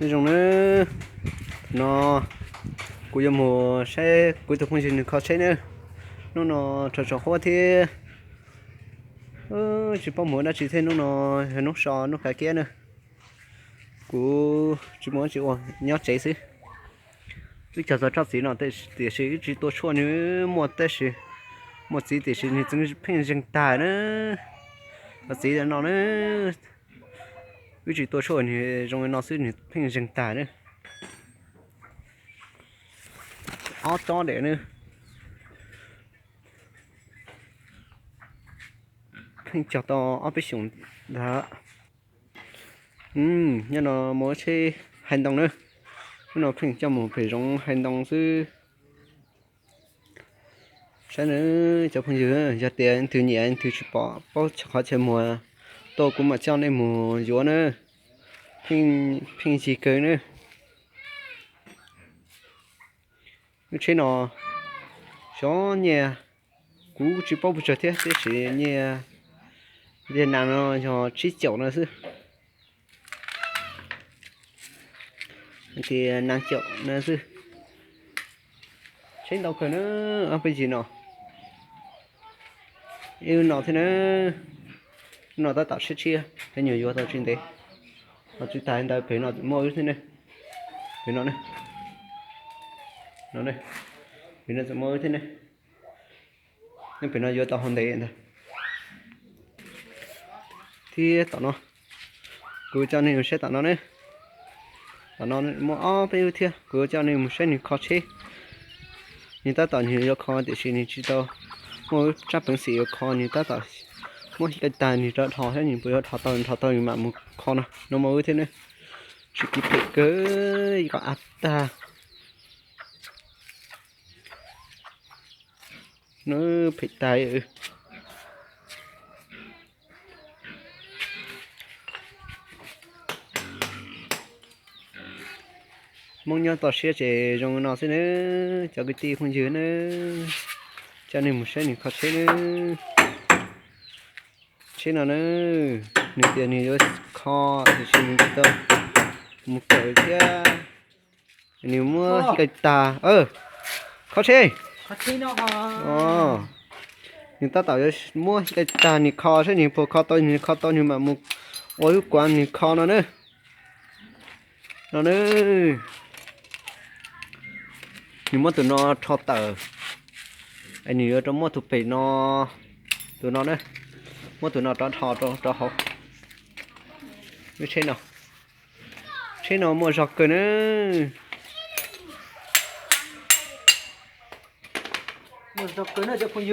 Zoo nawb, no kuv yuav mus saib kuv tus phooj ywg nws kho tsheb nawb. Hnub no rau tsaus huab thiab, tsis paub mus ua dab tsi thiab. Hnub no yog hnub so hnub kav kiab na, kuv tsis muaj dab tsi ua, nyob tsev xwb. Wb cog txog tsob txiv no tiam sis wb tsis tua tshuaj, nws muaj tab sis, muaj txiv tiam sis nws tseem pheej zeeg tag na. Txiv no na, wb tsis tua tshuaj nws zoo li no xwb nws pheej zeeg tag na. Ob tsob dam na, pheej cog tau ob peb xyoos ntag. Nyob no mus tsheb hais ntoo na, hnub no pheej coj mus pem zoov hais ntoo xwb. Saib na cov phooj ywg, yog tias leej twg nyiam leej twg tsis pom paub qhov chaw muag, tuaj kuv mam coj nej mus yuav na. Pheej yig kawg na. Lub tsheb no xyov nyiaj, kuv tsis paub pes tsawg thiab tab sis nyiaj Viaj Nam no yog tsib caum no xwb, tias nees caum no xwb. Tsheb ntau kawg na, ob peb yig no. Ib lub no thiab na, lub no tab tom siab tshiab, peb nyuam yuav tau tsis ntev. Ho tsis tas li ntawd pem no tseem muaj wb thiab ne. Pem no, no, pem no tseem muaj wb thiab ne. Nyob pem no yuav tau hauv ntev ntag. Thiab tom no, kuv coj nej mus saib tom no ne. Tom no muaj ob peb wb thiab, kuv coj nej mus saib nws kho tsheb. Nws tab tom nws yuav kho tiam sis nws tsis tau muaj wb tsab peev xwm yuav kho, nws tab tom muab hib qe tag nws rov dhos thiab nws puas yuav dhos tau, dhos tau nws mam mus kho no. No muaj wb thiab ne, tsis kiv phem kawg, kom av tag. No phem tag. Hmoob nyob toj siab ces zoo no xwb nawb cov kwv tij phooj ywg nawb. Coj nej mus saib nws kho tsheb nawb. Tsheb no na, nws tias nws yuav kho tiam sis nws tsis tau mus kawm thiab. Nws muab hib qe tag, kho tsheb. Nws tab tom yuav muab hib qe tag nws kho saib nws puas kho tau, nws kho tau nws mam mus ua lub kuav nws kho no na. No na, nws muab tus no rho tawm, es nws yuav rau muab tus pem no, tus no na, muab tus no rov dhos rau hauv. Lub tsheb no, tsheb no muaj zog kawg na. Muaj zog kawg na cov phooj